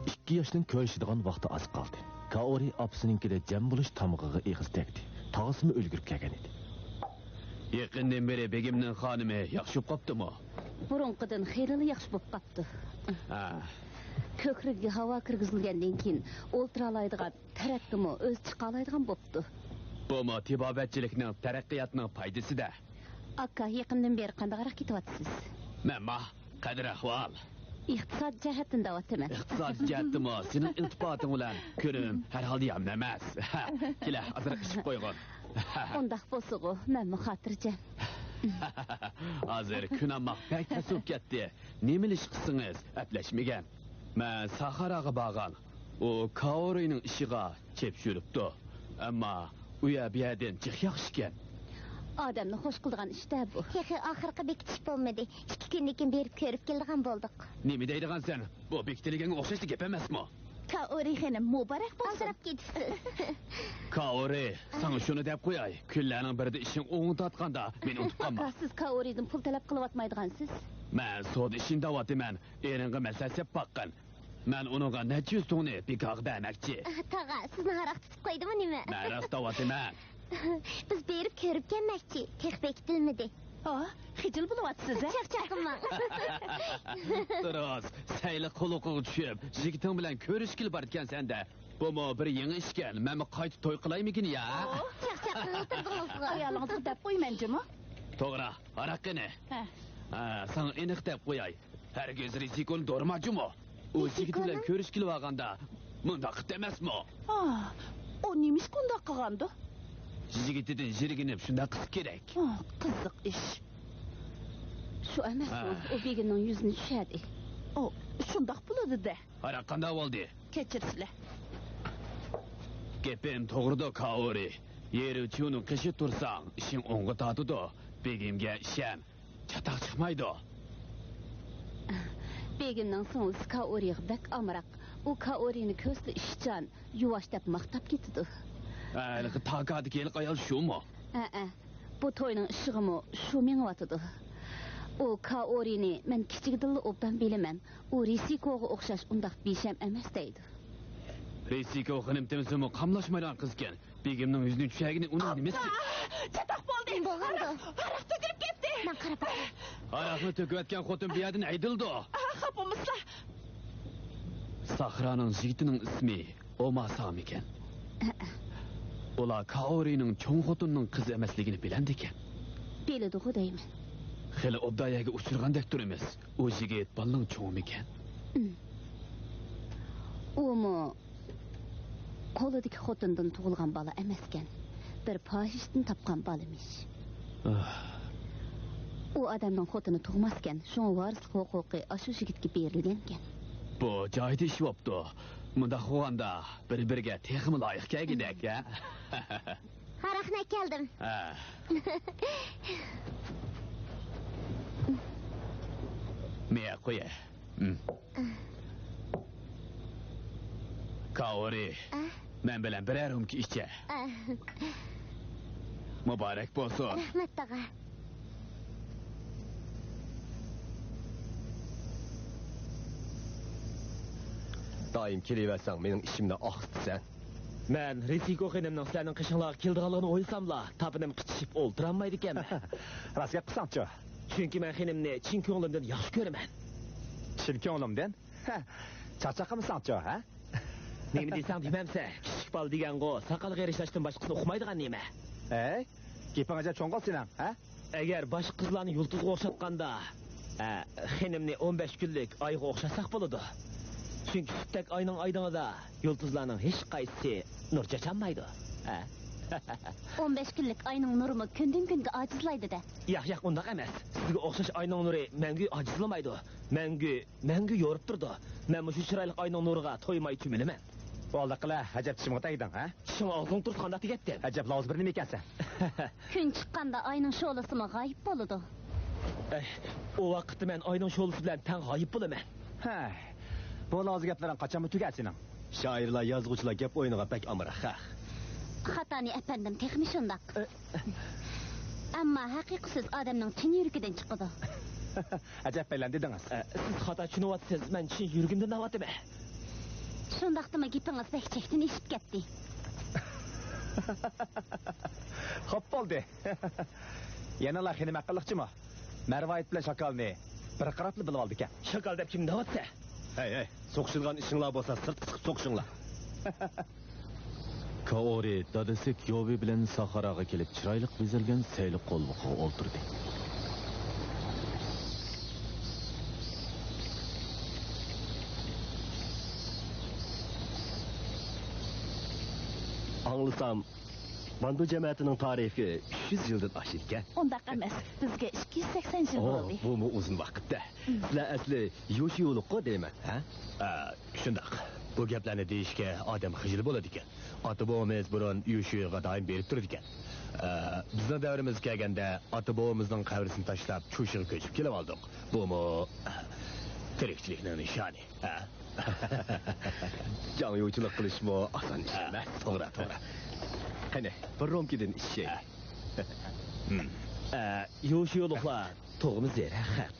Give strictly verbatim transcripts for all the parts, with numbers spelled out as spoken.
ئىككى ياشنىڭ كۆرۈشىدىغان ۋاقتى ئاز قالدى. كائورى ئاپىسىنىڭكىدە جەم بولۇش تامغىغا ئېغىز تەگدى. تاغىسىمۇ ئۈلگۈرۈپ كەلگەن ئىدى. يېقىندىن بېرى بېگىمنىڭ خانىمى ياخشى بولۇپ قاپتۇمۇ؟ بۇرۇنقىدىن خېلىلا ياخشى بولۇپ قاپتۇ. ھە. كۆكرىكىگە ھاۋا كىرگۈزۈلگەندىن كېيىن ئولتۇرالايدىغان، تەرەتكىمۇ ئۆزى چىقالايدىغان بوپتۇ. بۇمۇ تېبابەتچىلىكنىڭ، تەرەققىياتنىڭ پايدىسى-دە. ئاكا، يېقىندىن بېرى قانداقراق كېتىۋاتىسىز؟ مەنما، قەدىر ئەھۋال؟ ئىقتىساد جەھەتتىن دەۋاتىمەن. ئىقتىساد جەھەتتىمۇ سېنىڭ ئىلتىپاتىڭ بىلەن كۈنۈم ھەر ھالدا يامىنى ئەمەس. كېلە، ئازراق ئىچىپ قويغىن. ئۇنداق بولسىغۇ، مەنمۇ خاتىرجەم. ھازىر كۈن ئامماق بەك تەس بولۇپ كەتتى. نېمىلا ئىش قىلسىڭىز ئەپلەشمىگەن. مەن ساخاراغا بارغان. ئۇ كائورىنىڭ ئىشىغا چېپىشىۋېلىپتۇ. ئەمما ئۇ يەر بۇ يەردىن جىق ياخشىكەن. ئادەمنى خوش قىلىدىغان ئىش-دە بۇ. تېخى ئاخىرقى بېكىتىش بولمىدى. ئىككى كۈندىن كېيىن بېرىپ كۆرۈپ كېلىدىغان بولدۇق. نېمە دەيدىغانسەن؟ بۇ بېكىتىلگەنگە ئوخشاشلا گەپ ئەمەسمۇ؟ كائورى خېنىم، مۇبارەك بولسۇن. ئالدىراپ كېتىپسىز. كائورى، ساڭا شۇنى دەپ قوياي. كۈنلەرنىڭ بىرىدە ئىشىڭ ئوڭۇڭدا ئاتقاندا مېنى ئۇنتۇپ قالما. ئاكا، سىز كائورىدىن پۇل تەلەپ قىلىۋاتمايدىغانسىز؟ مەن سودا ئىشىنى دەۋاتىمەن. ئېرىڭغا مەسلىھەت سەپ باققىن. مەن ئۇنىڭغا نەچچە يۈز تۇڭنى بىكارغا بەرمەكچى. تاغا، سىزنى ھاراق تۇتۇپ قويدىمۇ نېمە؟ مەن راست دەۋاتىمەن. بىز بېرىپ كۆرۈپ كەلمەكچى. تېخى بېكىتىلمىدى. ھا، خىجىل بولۇۋاتىسىز-ھە؟ چاقچاق قىلماڭ. دۇرۇس، سەيلە قۇلىقىغا چۈشۈپ، يىگىتىڭ بىلەن كۆرۈشكىلى بارىدىكەنسەن-دە. بۇمۇ بىر يېڭى ئىشكەن، مەنمۇ قايتا توي قىلايمىكىن يا؟ ئوھ، چاقچاق قىلىۋاتىدىڭىزغۇ. ئايالىڭىزغا دەپ قويىمەن جۇمۇ. توغرا، ھاراق قېنى؟ ھە. ھە، ساڭا ئېنىق دەپ قوياي. ھەرگىز رىزىكونى دورىما جۇمۇ. ئۇ يىگىت بىلەن كۆرۈشكىلى بارغاندا مۇنداق قىپتۇ ئەمەسمۇ؟ ھا، ئۇ نېمىشقا ئۇنداق قىلغاندۇ؟ يىگىتىدىن يىرگىنىپ شۇنداق قىلسا كېرەك. ھا، قىزىق ئىش. شۇ ئەمەسمۇ؟ ھە. ئۇ بېگىمنىڭ يۈزىنى چۈشەردى. ئۇ شۇنداق بولىدۇ-دە. ھاراق قانداق بولدى؟ كەچۈرسىلە. گېپىم توغرىدۇ، كائورى. يېرىۋچۇنىڭ قېشىدا تۇرساڭ، ئىشىڭ ئوڭغا تارتىدۇ. بېگىمگە ئىشەن. چاتاق چىقمايدۇ. بېگىمنىڭ سىڭلىسى كائورىغا بەك ئامراق. ئۇ كائورىنى كۆرسىلا ئىشچان، يۇۋاش دەپ ماختاپ كېتىدۇ. ھە، ھېلىقى تاكادىكى ھېلىقى ئايال شۇمۇ؟ ھەئە، بۇ توينىڭ ئىشىغىمۇ شۇ مېڭىۋاتىدۇ. ئۇ كائورىنى مەن كىچىكىدىنلا ئوبدان بىلىمەن. ئۇ رىسىكوغا ئوخشاش ئۇنداق بىشەم ئەمەس دەيدۇ. رىسىكو خېنىم تېمىسىمۇ قاملاشمايدىغان قىزكەن. بېگىمنىڭ يۈزىنى چۈشەرگىنى ئۇنىڭ نېمىسى؟ ئاپا! چاتاق بولدى! نېمە بولغاندۇ؟ ھاراق، ھاراق تۆكۈلۈپ كەتتى! مەن قاراپ باقاي. ھاراقنى تۆكۈۋەتكەن خوتۇن بۇ يەردىن ھەيدىلىدۇ! ئاھ، خاپىمىسىلا! ساخرانىڭ يىگىتىنىڭ ئىسمى ئوماسامىكەن. ئۇلار كائورىنىڭ چوڭ خوتۇننىڭ قىزى ئەمەسلىكىنى بىلەمدىكەن؟ بىلىدىغۇ دەيمەن. خېلى ئوبدان يەرگە ئۇچرىغاندەك تۇرىمىز. ئۇ يىگىت بالىنىڭ چوڭىمىكەن؟ ئىم. ئۇمۇ قولىدىكى خوتۇندىن تۇغۇلغان بالا ئەمەسكەن. بىر پاھىشىدىن تاپقان بالىمىش. ئاھ. ئۇ ئادەمنىڭ خوتۇنى تۇغماسكەن، شۇڭا ۋارىسلىق ھوقۇقى ئاشۇ يىگىتكە بېرىلگەنكەن. بۇ جايىدا ئىش بوپتۇ. مۇنداق قىلغاندا بىر-بىرىگە تېخىمۇ لايىق كەلگۈدەك، ھە؟ ھاراقنى ئەكەلدىم. ھە. مېيە قويە. ھىم. كائورى، ئە؟ مەن بىلەن بىرەر رومكا ئىچە. ئە. مۇبارەك بولسۇن. رەھمەت، تاغا. دائىم كېلىۋەرسەڭ، مېنىڭ ئىشىمنى ئاقسىتىسەن. مەن رىسىكو خېنىمنىڭ سىلەرنىڭ قېشىڭلارغا كېلىدىغانلىقىنى ئويلىساملا، تاپىنىم قىچىشىپ ئولتۇرالمايدىكەنمەن. راست گەپ قىلساڭچۇ؟ چۈنكى مەن خېنىمنى چىن كۆڭلۈمدىن ياخشى كۆرىمەن. چىن كۆڭلۈمدىن؟ ھە، چاقچاق قىلمىساڭچۇ، ھە؟ نېمە دېسەڭ دېمەمسەن؟ كىچىك بالا دېگەنغۇ، ساقالغا ئېرىشىشتىن باشقىسىنى ئۇقمايدىغان نېمە؟ ھەي، گېپىڭ ئەجەب چوڭغۇ سېنىڭ، ھە؟ ئەگەر باشقا قىزلارنى يۇلتۇزغا ئوخشاتقاندا، ھە، خېنىمنى ئون بەش كۈنلۈك ئايغا ئوخشاتساق بولىدۇ. چۈنكى سۈتتەك ئاينىڭ ئايدىڭىدا يۇلتۇزلارنىڭ ھېچقايسىسى نۇر چاچالمايدۇ. ھە؟ ئون بەش كۈنلۈك ئاينىڭ نۇرىمۇ كۈندىن-كۈنگە ئاجىزلايدۇ-دە. ياق، ياق، ئۇنداق ئەمەس. سىزگە ئوخشاش ئاينىڭ نۇرى مەڭگۈ ئاجىزلىمايدۇ. مەڭگۈ، مەڭگۈ يورۇپ تۇرىدۇ. مەن مۇشۇ چىرايلىق ئاينىڭ نۇرىغا تويماي چۆمۈلىمەن. بولدى قىلە، ئەجەب چىشىمغا تەگدىڭ، ھە؟ چىشىڭ ئاغزىڭ تۇرسا قانداق تېگەتتىم؟ ئەجەب لاۋۇز بىر نېمە ئىكەنسەن. كۈن چىققاندا ئاينىڭ شولىسىمۇ غايىب بولىدۇ. ئەي، ئۇ ۋاقىتتا مەن ئاينىڭ شولىسى بىلەن تەڭ غايىب بولىمەن. ھەي، بۇ لاۋۇز گەپلىرىڭ قاچانمۇ تۈگەر سېنىڭ؟ شائىرلار، يازغۇچىلار گەپ ئويۇنىغا بەك ئامراق، ھە. خاتانى ئەپەندىم تېخىمۇ شۇنداق. ئە. ئەمما ھەقىقىي سۆز ئادەمنىڭ چىن يۈرىكىدىن چىقىدۇ. ئەجەب بەلەن دېدىڭىز. ئە، سىز خاتا چۈشىنىۋاتىسىز، مەن چىن يۈرىكىمدىن دەۋاتىمەن. شۇنداقتىمۇ گېپىڭىز بەك چەكتىن ئېشىپ كەتتى. خوپ بولدى. يەنىلا خېنىم ھەققىلىقچىمۇ؟ مەرۋايىت بىلەن شاكالنى بىر قاراپلا بىلىۋالىدىكەن. شاكال دەپ كىم دەۋاتسا؟ ھەي، ھەي، سوقۇشىدىغان ئىشىڭلار بولسا سىرتقا چىقىپ سوقۇشۇڭلار. كائورى دادىسى كيوۋى بىلەن ساخاراغا كېلىپ، چىرايلىق بېزەلگەن سەيلە قولۋىقىغا ئولتۇردى. ئاڭلىسام، باندۇ جەمەتىنىڭ تارىخى ئۈچ يۈز يىلدىن ئاشىدىكەن. ئۇنداق ئەمەس، بىزگە ئىككى يۈز سەكسەن يىل بولدى. بۇمۇ ئۇزۇن ۋاقىت-دە. سىلەر ئەسلى يوشيولۇققۇ دەيمەن، ھە؟ ئا، شۇنداق. بۇ گەپلەرنى دېيىشكە ئادەم خىجىل بولىدىكەن. ئاتا-بوۋىمىز بۇرۇن يوشيوغا دائىم بېرىپ تۇرىدىكەن. ئا، بىزنىڭ دەۋرىمىزگە كەلگەندە ئاتا-بوۋىمىزنىڭ قەبرىسىنى تاشلاپ چۇشىغا كۆچۈپ كېلىۋالدۇق. بۇمۇ، ئا، تىرىكچىلىكنىڭ نىشانى. ھە؟ جاڭيۇچىلىق قىلىشمۇ ئاسان ئىش ئەمەس. توغرا، توغرا. قېنى، بىر رومكىدىن ئىچىشەيلى. ھە. ھە، يوشيولۇقلار تۇغما زېرەك خەق.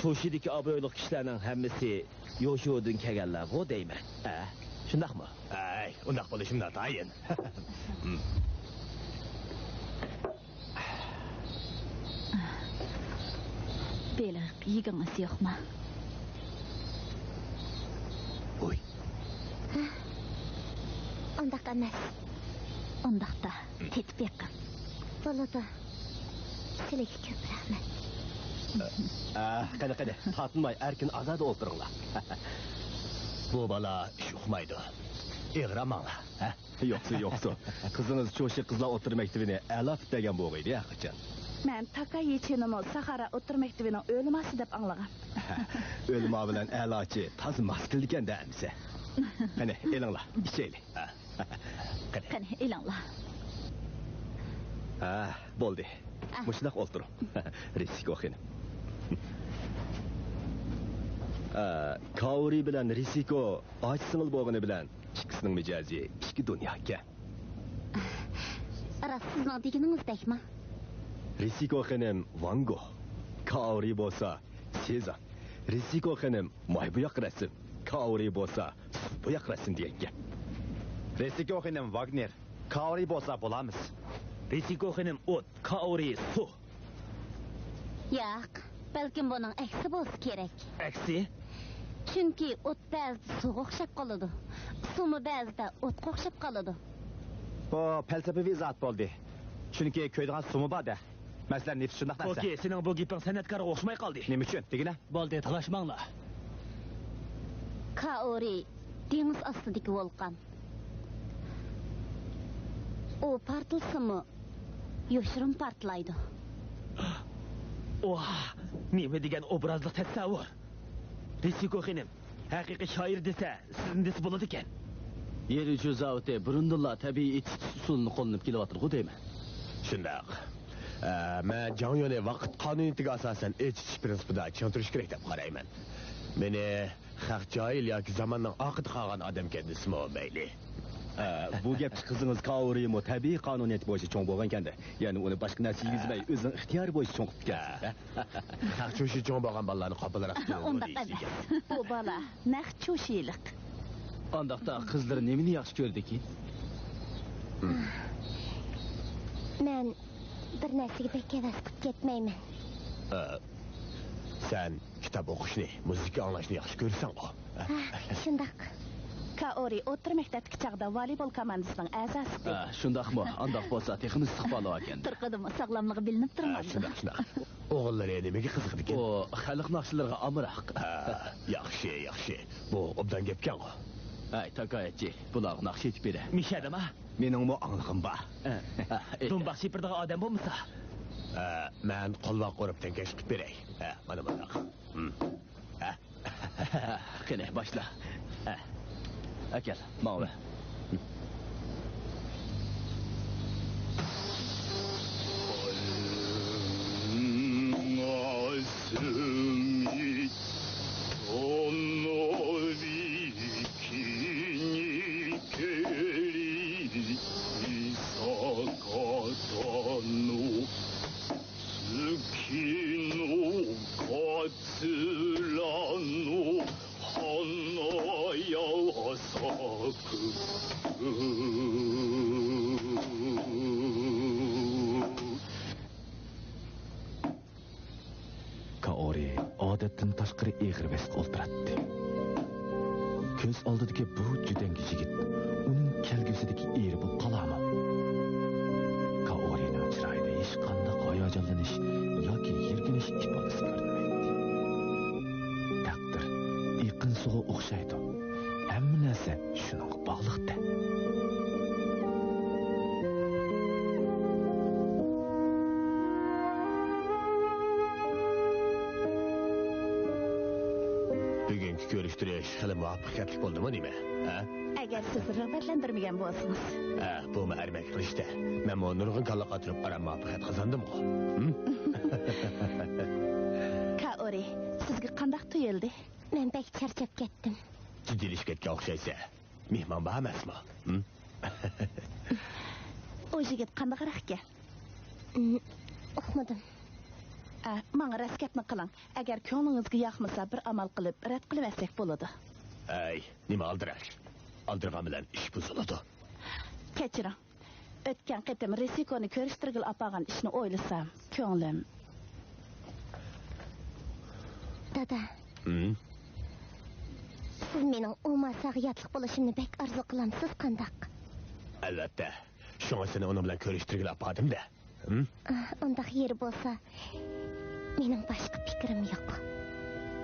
چۇشىدىكى ئابرۇيلۇق كىشىلەرنىڭ ھەممىسى يوشيودىن كەلگەنلەرغۇ دەيمەن. ھە، شۇنداقمۇ؟ ھەي، ئۇنداق بولۇشى ناتايىن. بېلىق يېگىڭىز يوقمۇ؟ ھوي. ھە؟ ئۇنداق ئەمەس. ئۇنداقتا، تېتىپ بېقىڭ. بولىدۇ. سىلىگە كۆپ رەھمەت. ئە، قېنى، قېنى، تارتىنماي ئەركىن ئازادە ئولتۇرۇڭلار. بۇ بالا ئىش ئۇقمايدۇ. ئېغىراماڭلار، ھە؟ يوقسۇ، يوقسۇ. قىزىڭىز چوشى قىزلار ئوتتۇرا مەكتىپىنى ئەلا پۈتتۈرگەن بولغىيدى ھەرقاچان. مەن تاكايىچىنىمۇ ساخارا ئوتتۇرا مەكتىپىنىڭ ئۆلىماسى دەپ ئاڭلىغان. ئۆلىما بىلەن ئەلاچى تازا ماس كېلىدىكەن-دە ئەمىسە. قېنى، ئېلىڭلار، ئىچەيلى. قېنى. قېنى، ئېلىڭلار. ھە، بولدى. ئە. مۇشۇنداق ئولتۇرۇڭ. رىسىكو خېنىم. ئە، كاۋرى بىلەن رىسىكو ئاچا-سىڭىل بولغىنى بىلەن ئىككىسىنىڭ مىجەزى ئىككى دۇنيا ئىكەن. راست سىزنىڭ دېگىنىڭىزدەكمۇ؟ رىسىكو خېنىم ۋان گوخ، كاۋرى بولسا سېزان. رىسىكو خېنىم ماي بوياق رەسىم، كاۋرى بولسا سۇ بوياق رەسىم دېگەن گەپ. رىسىكو خېنىم ۋاگنېر، كاۋرى بولسا بولامىس. رىسىكو خېنىم ئوت، كاۋرى سۇ. ياق، بەلكىم بۇنىڭ ئەكسى بولسا كېرەك. ئەكسى؟ چۈنكى ئوت بەزىدە سۇغا ئوخشاپ قالىدۇ، سۇمۇ بەزىدە ئوتقا ئوخشاپ قالىدۇ. بۇ پەلسەپىۋى ئىزاھات بولدى. چۈنكى كۆيىدىغان سۇمۇ بار-دە. مەسىلەن، نېفىت شۇنداق نەرسە. ئوكى، سېنىڭ بۇ گېپىڭ سەنئەتكارغا ئوخشىماي قالدى. نېمە ئۈچۈن؟ دېگىنە. بولدى، تالاشماڭلار. كائورى دېڭىز ئاستىدىكى ۋولقان. ئۇ پارتلىسىمۇ، يوشۇرۇن پارتلايدۇ. ۋاھ، نېمە دېگەن ئوبرازلىق تەسەۋۋۇر! رىسىكو خېنىم، ھەقىقىي شائىر دېسە، سىزنى دېسە بولىدىكەن. يېر ئۆچۈر زاۋۇتى بۇرۇندىنلا تەبىئىي ئېچىتىش ئۇسۇلىنى قوللىنىپ كېلىۋاتىدىغۇ دەيمەن. شۇنداق. ئە، مەن جاڭيونى ۋاقىت قانۇنىيىتىگە ئاساسەن ئېچىتىش پىرىنسىپىدا چىڭ تۇرۇش كېرەك دەپ قارايمەن. مېنى خەق جاھىل ياكى زاماننىڭ ئارقىدا قالغان ئادەمكەن دېسىمۇ مەيلى. ئە، بۇ گەپتە قىزىڭىز كاۋرىمۇ تەبىئىي قانۇنىيەت بويىچە چوڭ بولغانكەن-دە. يەنى ئۇنى باشقا نەرسە يېگۈزمەي، ئۆزىنىڭ ئىختىيارى بويىچە چوڭ قىپتىكەنسىز-دە. خەق چوشى چوڭ بولغان بالىلارنى قاپىلىراق تۇتىدۇ ئۇنداق دېيىشىدىكەن. ئەمەس. بۇ بالا نەق چوشىلىق. ئانداقتا قىزلىرى نېمىنى ياخشى كۆرىدىكى؟ مەن بىر نەرسىگە بەك ھەۋەس قىلىپ كەتمەيمەن. ئە، سەن كىتاب ئوقۇشنى، مۇزىكا ئاڭلاشنى ياخشى كۆرىسەنغۇ؟ ھە، شۇنداق. كائورى ئوتتۇرا مەكتەپتىكى چاغدا ۋالىبول كوماندىسىنىڭ ئەزاسىدى. ھە، شۇنداقمۇ؟ ئانداق بولسا تېخىمۇ ئىستىقباللىق ئىكەن. تۇرقىدىمۇ ساغلاملىقى بىلىنىپ تۇرمامدۇ؟ ھە، شۇنداق، شۇنداق. ئوغۇللىرى نېمىگە قىزىقىدىكەن؟ ئۇ خەلق ناخشىلىرىغا ئامراق. ھە، ياخشى، ياخشى. بۇ ئوبدان گەپكەنغۇ. ھەي، تاكاياتچى، بۇلارغا ناخشا ئېيتىپ بېرە. مىشەدىما؟ مېنىڭمۇ ئاڭلىغۇم بار. ھە. ھە، ئېيت. دۇمباق شىپىردىغان ئادەم بولمىسا. ھە، مەن قولۋاق ئۇرۇپ تەڭكەش قىلىپ بېرەي. ھە، مانا بۇنداق. ھە. قېنى، باشلا. ھە. ئەكەل، ماڭا بەر. ھەددىدىن تاشقىرى ئېغىر ۋەزىپە ئولتۇراتتى. كۆز ئالدىدىكى بۇ جۈدەڭگى يىگىت ئۇنىڭ كەلگۈسىدىكى ئېرى بولۇپ قالارمۇ؟ كائورىنىڭ چىرايىدا ھېچقانداق ھاياجانلىنىش ياكى يىركىنىش ئىپادىسى كۆرۈنمەيتتى. تەقدىر ئېقىن سۇغا ئوخشايدۇ. ھەممە نەرسە شۇنىڭغا باغلىق-دە. بۈگۈنكى كۆرۈشتۈرۈش خېلى مۇۋەپپەقىيەتلىك بولدىمۇ نېمە؟ ھە؟ ئەگەر سىز رىغبەتلەندۈرمىگەن بولسىڭىز. ھە، بۇمۇ ئەرمەكلىك ئىش-دە. مەنمۇ نۇرغۇن كاللا قاتۇرۇپ ئاران مۇۋەپپەقىيەت قازاندىمغۇ. ھىم؟ كائورى، سىزگە قانداق تۇيۇلدى؟ مەن بەك چارچاپ كەتتىم. جىددىيلىشىپ كەتكەن ئوخشايسەن. مېھمان بار ئەمەسمۇ؟ ھىم؟ ئۇ يىگىت قانداقراق ئىكەن؟ ئۇم، ئۇقمىدىم. ئە، ماڭا راست گەپنى قىلىڭ. ئەگەر كۆڭلىڭىزگە ياقمىسا، بىر ئامال قىلىپ رەت قىلىۋەتسەك بولىدۇ. ئەي، نېمە ئالدىراش؟ ئالدىرغان بىلەن ئىش بۇزۇلىدۇ. كەچۈرۈڭ. ئۆتكەن قېتىم رىسىكونى كۆرۈشتۈرگىلى ئاپارغان ئىشنى ئويلىسام، كۆڭلۈم. دادا. ھىم؟ سىز مېنىڭ ئوماساغا ياتلىق بولۇشۇمنى بەك ئارزۇ قىلامسىز قانداق؟ ئەلۋەتتە. شۇڭا سېنى ئۇنىڭ بىلەن كۆرۈشتۈرگىلى ئاپاردىم-دە. ھىم؟ ئاھ، ئۇنداق يېرى بولسا، مېنىڭ باشقا پىكرىم يوق.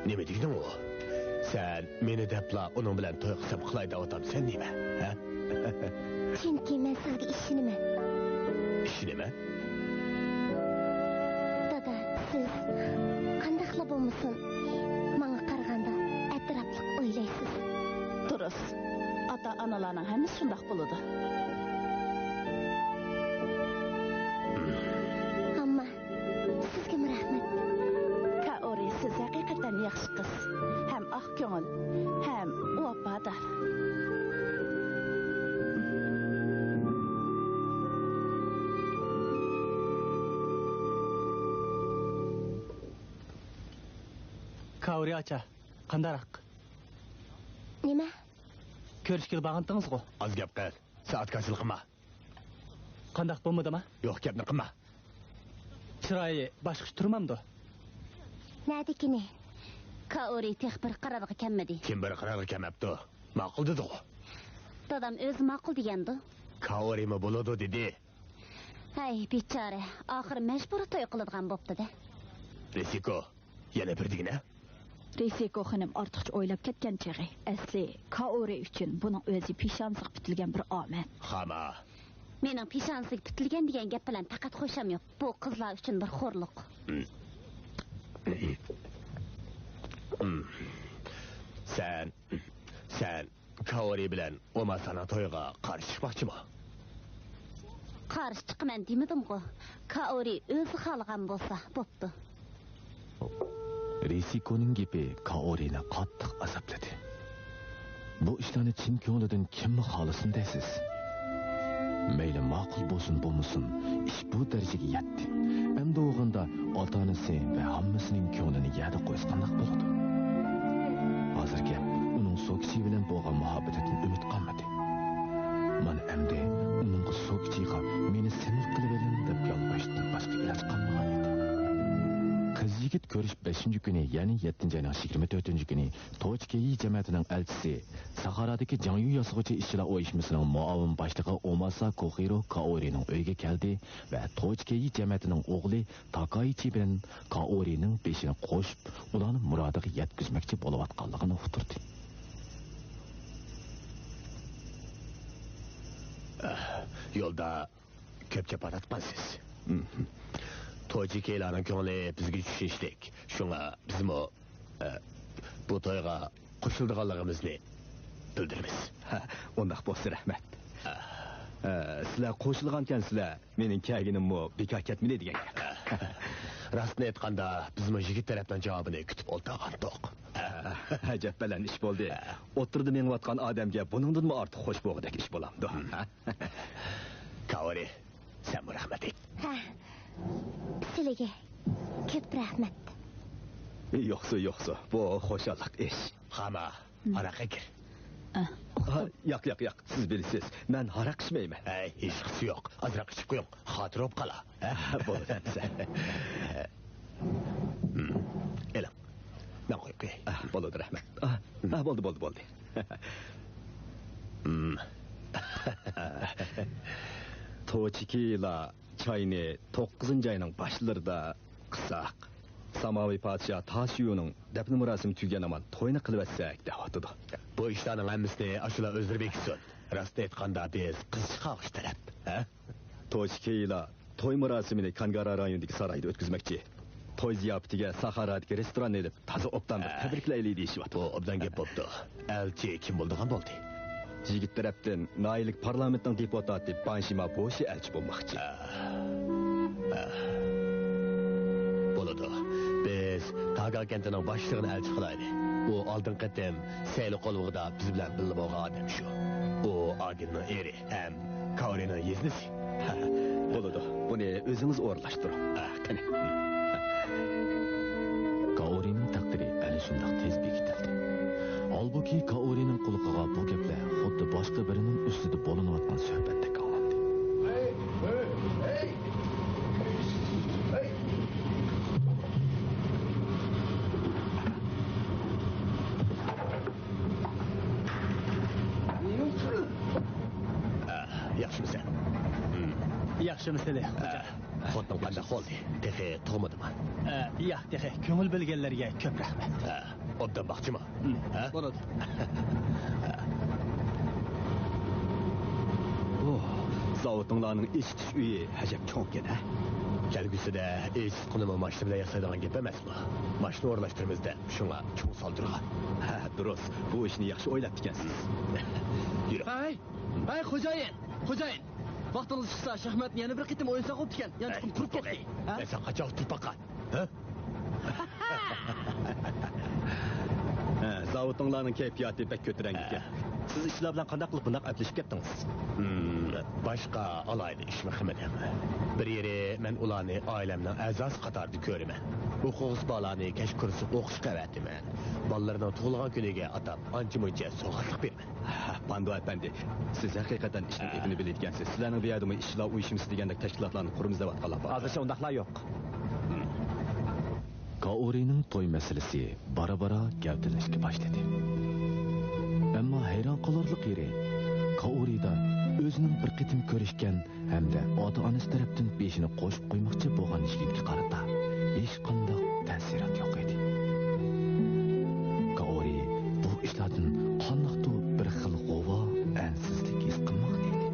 نېمە دېگىنىڭ ئۇ؟ سەن مېنى دەپلا ئۇنىڭ بىلەن توي قىلسام قىلاي دەۋاتامسەن نېمە؟ ھە؟ چۈنكى مەن سىزگە ئىشىنىمەن. ئىشىنىمەن؟ دادا، سىز قانداقلا بولمىسۇن، ماڭا قارىغاندا ئەتراپلىق ئويلايسىز. دۇرۇس. ئاتا-ئانىلارنىڭ ھەممىسى شۇنداق بولىدۇ. ئەمما سىزگىمۇ رەھمەت. كائورى، سىز ھەقىقەتەن ياخشى قىز. ھەم ئاق كۆڭۈل، ھەم ۋاپادار. كائورى ئاچا، قانداقراق؟ نېمە؟ كۆرۈشكىلى بارغانتىڭىزغۇ؟ ئاز گەپ قىل. سائەتكە ھاسىل قىلما. قانداق، بولمىدىما؟ يوق، گەپنى قىلما. چىرايى باشقىچە تۇرمامدۇ؟ نەدىكىنى؟ كائورى تېخى بىر قارارغا كەلمىدى. كىم بىر قارارغا كەلمەپتۇ؟ ماقۇل دېدىغۇ. دادام ئۆزى ماقۇل دېگەندۇ. كائورىمۇ بولىدۇ دېدى. ھەي، بىچارە، ئاخىرى مەجبۇرىي توي قىلىدىغان بوپتۇ-دە. رىسىكو، يەنە بىر دېگىنە؟ رىسىكو خېنىم ئارتۇقچە ئويلاپ كەتكەن چېغى. ئەسلى، كائورى ئۈچۈن بۇنىڭ ئۆزى پېشانىسىغا پۈتۈلگەن بىر ئامەت. خاما. مېنىڭ پېشانىسىگە پۈتۈلگەن دېگەن گەپ بىلەن پەقەت خۇشام يوق. بۇ قىزلار ئۈچۈن بىر خورلۇق. سەن، سەن كائورى بىلەن ئوماسانىڭ تويىغا قارشى چىقماقچىمۇ؟ قارشى چىقىمەن دېمىدىمغۇ؟ كائورى ئۆزى خالىغان بولسا بوپتۇ. رىسىكونىڭ گېپى كائورىنى قاتتىق ئازابلىدى. بۇ ئىشلارنى چىن كۆڭلىدىن كىممۇ خالىسۇن دەيسىز؟ مەيلى ماقۇل بولسۇن بولمىسۇن، ئىش بۇ دەرىجىگە يەتتى. ئەمدى بولغاندا ئاتا-ئانىسى ۋە ھەممىسىنىڭ كۆڭلىنى يەردە قويسا قانداق بولىدۇ؟ ھازىر گەپ ئۇنىڭ سوكىچى بىلەن بولغان مۇھەببىتىدىن ئۈمىد قالمىدى. مانا ئەمدى ئۇنىڭغا سوكىچىغا مېنى سىنىق قىلىۋېلىڭ دەپ يالۋۇرۇشتىن باشقا ئىلاج قالمىغان ئىدى. قىز-يىگىت كۆرۈش بەشىنچى كۈنى، يەنى يەتتىنچى ئاينىڭ يىگىرمە تۆتىنچى كۈنى توچكېيى جەمەتىنىڭ ئەلچىسى، ساھارادىكى جاڭيۇ ياسىغۇچى ئىشچىلار ئۇيۇشمىسىنىڭ مۇئاۋىن باشلىقى ئوماسا كوخىرو كائورىنىڭ ئۆيىگە كەلدى ۋە توچكېيى جەمەتىنىڭ ئوغلى تاكايچى بىلەن كائورىنىڭ بېشىنى قوشۇپ، ئۇلارنى مۇرادىغا يەتكۈزمەكچى بولۇۋاتقانلىقىنى ئۇقتۇردى. يولدا كۆپ جاپا تارتقانسىز. توچكېيلارنىڭ كۆڭلى بىزگە چۈشۈشلۈك. شۇڭا بىزمۇ، ئە، بۇ تويغا قوشۇلىدىغانلىقىمىزنى بىلدۈرىمىز. ھە، ئۇنداق بولسا رەھمەت. ئە، سىلەر قوشۇلغانكەنسىلەر، مېنىڭ كەلگىنىممۇ بىكار كەتمىدى دېگەن گەپ. راستىنى ئېيتقاندا، بىزمۇ يىگىت تەرەپنىڭ جاۋابىنى كۈتۈپ ئولتۇرغانتۇق. ئە، ئەجەب بەلەن ئىش بولدى. ئوتتۇرىدا مېڭىۋاتقان ئادەمگە بۇنىڭدىنمۇ ئارتۇق خوش بولغۇدەك ئىش بولامدۇ؟ ھە؟ كائورى، سەنمۇ رەھمەت ئېيت. ھە، سىلىگە كۆپ رەھمەت. يوقسۇ، يوقسۇ، بۇ خۇشاللىق ئىش. خاما، ھاراققا كىر. ئە، ھا، ياق، ياق، ياق، سىز بىلىسىز، مەن ھاراق ئىچمەيمەن. ھەي، ھېچقىسى يوق، ئازراق ئىچىپ قويۇڭ، خاتىرە بولۇپ قالا. ھە، بولىدۇ ئەمىسە. ئېلىڭ. بولىدۇ، رەھمەت. ئاھ، ئاھ، بولدى، بولدى، بولدى. توچىكىلا چاينى توققۇزىنچى ئاينىڭ باشلىرىدا قىلساق، ساماۋى پادىشاھ تاشيۇنىڭ دەپنە مۇراسىمى تۈگىگەن ھامان توينى قىلىۋەتسەك دەۋاتىدۇ. بۇ ئىشلارنىڭ ھەممىسىنى ئاشۇلار ئۆزلىرى بېكىتسۇن. راستىنى ئېيتقاندا، بىز قىز چىقارغۇچى تەرەپ. ھە؟ توشىكېيلا توي مۇراسىمىنى كانگارا رايونىدىكى سارايدا ئۆتكۈزمەكچى. توي زىياپىتىگە ساخارادىكى رېستوراننى ئېلىپ، تازا ئوبدان بىر تەبرىكلەيلى دېيىشىۋاتىدۇ. بۇ ئوبدان گەپ بوپتۇ. ئەلچى كىم بولىدىغان بولدى؟ يىگىت تەرەپتىن ناھىيەلىك پارلامېنتنىڭ دېپۇتاتى بانشىما بوشى ئەلچى بولماقچى. بولىدۇ. بىز تاگا كەنتىنىڭ باشلىقىنى ئەلچى قىلايلى. ئۇ ئالدىنقى قېتىم سەيلە قولۋىقىدا بىز بىلەن بىللە بولغان ئادەم شۇ. ئۇ ئادىلنىڭ ئېرى ھەم كاورىنىڭ يېزىسى. بولىدۇ. بۇنى ئۆزىڭىز ئورۇنلاشتۇرۇڭ. ئا، قېنى. كاورىنىڭ تەقدىرى ئەنە شۇنداق تېز بېكىتىلدى. ھالبۇكى، كاورىنىڭ قۇلىقىغا بۇ گەپلەر خۇددى باشقا بىرىنىڭ ئۈستىدە بولۇنۇۋاتقان سۆھبەتتەك ئاڭلاندى. ئا، ياخشىمۇسەن؟ ياخشىمۇسىلى، خوتۇن قانداق بولدى؟ تېخى تۇغمىدىمۇ؟ ئە، ياق، تېخى. كۆڭۈل بۆلگەنلەرگە كۆپ رەھمەت. ئە، ئوبدان باقچىمۇ؟ ھە؟ بولىدۇ. ئوھ، زاۋۇتۇڭلارنىڭ ئېچىتىش ئۆيى ئەجەب چوڭكەن، ھە؟ كەلگۈسىدە ئېچىتقۇنىمۇ ماشىنا بىلەن ياسايدىغان گەپ ئەمەسمۇ؟ ماشىنا ئورۇنلاشتۇرىمىز دەپ شۇڭا چوڭ سالدۇرغان. ھە، دۇرۇس. بۇ ئىشنى ياخشى ئويلاپتىكەنسىز. يۈرۈڭ. ھەي، ھەي، خوجايىن، خوجايىن. ۋاقتىڭىز چىقسا، شاھماتنى يەنە بىر قېتىم ئوينىساق بوپتىكەن. يانچۇقۇم قۇرۇپ كەتتى. ھە؟ سەن قاچان تۇرۇپ باققان؟ ھە؟ ھە، زاۋۇتۇڭلارنىڭ كەيپىياتى بەك كۆتۈرەڭگۈ ئىكەن. سىز ئىشلار بىلەن قانداق قىلىپ بۇنداق ئەپلىشىپ كەتتىڭىز؟ ھىم، باشقا ئالاھىدە ئىشمۇ قىلمىدىم. بىر يېرى، مەن ئۇلارنى ئائىلەمنىڭ ئەزاسى قاتارىدا كۆرىمەن. ئوقۇغۇسى بالىنى كەچ كۇرسلۇق ئوقۇشقا ئەۋەتىمەن. بالىلىرىنىڭ تۇغۇلغان كۈنىگە ئاتاپ ئانچە-مۇنچە سوۋغاتلىق بېرىمەن. ھە، پاندو ئەپەندى، سىز ھەقىقەتەن ئىشنىڭ ئېپىنى بىلىدىكەنسىز. سىلەرنىڭ بۇ يەردىمۇ ئىشچىلار ئۇيۇشمىسى دېگەندەك تەشكىلاتلارنى قۇرىمىز دەۋاتقانلار بار. ھازىرچە ئۇنداقلار يوق. كائورىنىڭ توي مەسىلىسى بارا-بارا گەۋدىلىنىشكە باشلىدى. ئەمما ھەيران قالارلىق يېرى، كائورىدا ئۆزىنىڭ بىر قېتىم كۆرۈشكەن ھەمدە ئاتا-ئانىسى تەرەپتىن بېشىنى قوشۇپ قويماقچى بولغان يىگىتكە قارىتا ھېچقانداق تەسىرات يوق ئىدى. كائورى بۇ ئىشلاردىن قانداقتۇر بىر خىل غۇۋا، ئەنسىزلىك ھېس قىلماقتا ئىدى.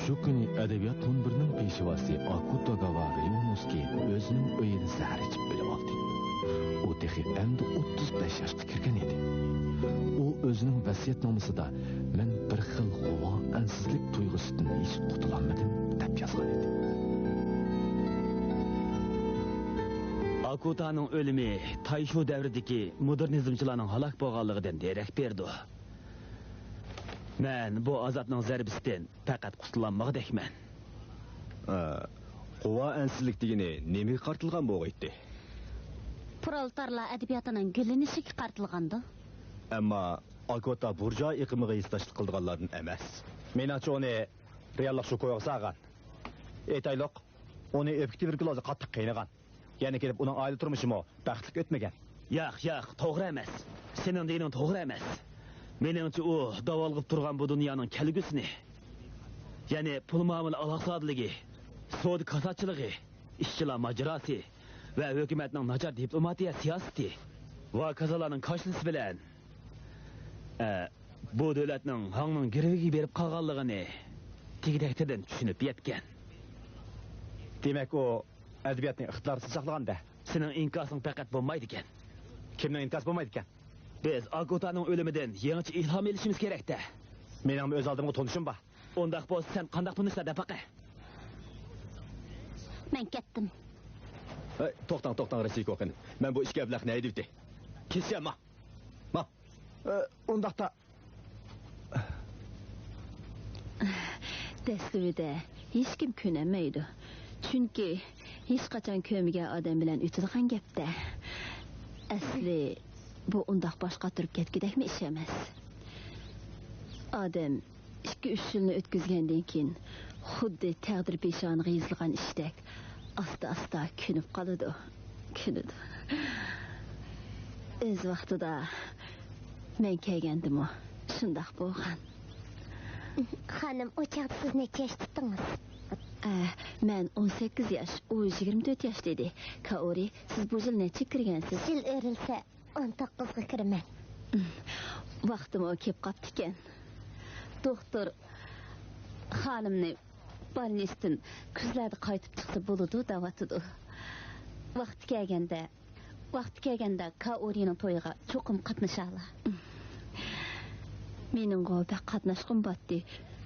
شۇ كۈنى ئەدەبىيات مۇنبىرىنىڭ پېشۋاسى ئاكۇتاگاۋا رىيونوسكى ئۆزىنىڭ ئۆيىدە زەھەر ئىچىپ ئۆلۈۋالدى. ئۇ تېخى ئەمدى ئوتتۇز بەش ياشقا كىرگەن ئىدى. ئۇ ئۆزىنىڭ ۋەسىيەتنامىسىدا، «مەن بىر خىل غۇۋا، ئەنسىزلىك تۇيغۇسىدىن ھېچ قۇتۇلالمىدىم» دەپ يازغان ئىدى. ئاكۇتانىڭ ئۆلۈمى تايشۇ دەۋرىدىكى مودېرنىزمچىلارنىڭ ھالاك بولغانلىقىدىن دېرەك بېرىدۇ. مەن بۇ ئازابنىڭ زەربىسىدىن پەقەت قۇتۇلالمىغۇدەكمەن. ئە، غۇۋا ئەنسىزلىك دېگىنى نېمىگە قارىتىلغان بولغىيتتى؟ پرولېتارلار ئەدەبىياتىنىڭ گۈللىنىشىگە قارىتىلغاندۇ. ئەمما ئاكوتا بۇرژۇئا ئېقىمىغا ھېسداشلىق قىلىدىغانلاردىن ئەمەس. مېنىڭچە، ئۇنى رېئاللىق شوكوغا سالغان. ئېيتايلۇق، ئۇنى ئۆپكە تۇبېركۇلوزى قاتتىق قىينىغان. يەنە كېلىپ ئۇنىڭ ئائىلە تۇرمۇشىمۇ بەختلىك ئۆتمىگەن. ياق، ياق، توغرا ئەمەس. سېنىڭ دېگىنىڭ توغرا ئەمەس. مېنىڭچە، ئۇ داۋالغۇپ تۇرغان بۇ دۇنيانىڭ كەلگۈسىنى، يەنى پۇل مۇئامىلە ئالاقە سادىلىكى، سودا كاساتچىلىقى، ئىشچىلار ماجىراسى ۋە ھۆكۈمەتنىڭ ناچار دىپلوماتىيە سىياسىتى ۋە كازالارنىڭ كاشىلىسى بىلەن، ئە، بۇ دۆلەتنىڭ ھاڭنىڭ گىرۋىكىگە بېرىپ قالغانلىقىنى تېگى-تەكتىدىن چۈشىنىپ يەتكەن. دېمەك، ئۇ ئەدەبىياتنى ئىقتىدارسىز ساقلىغان-دە. سېنىڭ ئىنكاسىڭ پەقەت بولمايدىكەن. كىمنىڭ ئىنكاسى بولمايدىكەن؟ بىز ئاكۇتانىڭ ئۆلۈمىدىن يېڭىچە ئىلھام ئېلىشىمىز كېرەك-دە. مېنىڭمۇ ئۆز ئالدىمغا تونۇشۇم بار. ئۇنداق بولسا، سەن قانداق تونۇشلار دەپ باقە. مەن كەتتىم. ھەي، توختاڭ، توختاڭ، راسىكوخىن. مەن بۇ ئىككى ئەبلەخنى ھەيدىۋېتەي. كېسىشە، ما. ما. ئە، ئۇنداقتا. دەسلىۋىدە ھېچكىم كۆنەلمەيدۇ. چۈنكى ھېچقاچان كۆرمىگەن ئادەم بىلەن ئۆتىدىغان گەپ-دە. ئەسلى، بۇ ئۇنداق باش قاتۇرۇپ كەتكۈدەكمۇ ئىش ئەمەس. ئادەم ئىككى-ئۈچ يىلنى ئۆتكۈزگەندىن كېيىن، خۇددى تەقدىر پېشانىغا يېزىلغان ئىشتەك، ئاستا-ئاستا كۆنۈپ قالىدۇ، كۆنىدۇ. ئۆز ۋاقتىدا مەن كەلگەندىمۇ شۇنداق بولغان. خانىم، ئۇ چاغدا سىز نەچچە ياش تۇتتىڭىز؟ ئە، مەن ئون سەككىز ياش، ئۇ يىگىرمە تۆت ياش دېدى. كائورى، سىز بۇ يىل نەچچە كىرگەنسىز؟ يىل ئۆرۈلسە، ئون توققۇزغا كىرىمەن. ۋاقتىمۇ كېلىپ قاپتىكەن. دوختۇر خانىمنى بالنىستىن كۈزلەردە قايتىپ چىقسا بولىدۇ دەۋاتىدۇ. ۋاقتى كەلگەندە، ۋاقتى كەلگەندە كائورىنىڭ تويىغا چوقۇم قاتنىشالا. مېنىڭغۇ بەك قاتناشقۇم باتتى.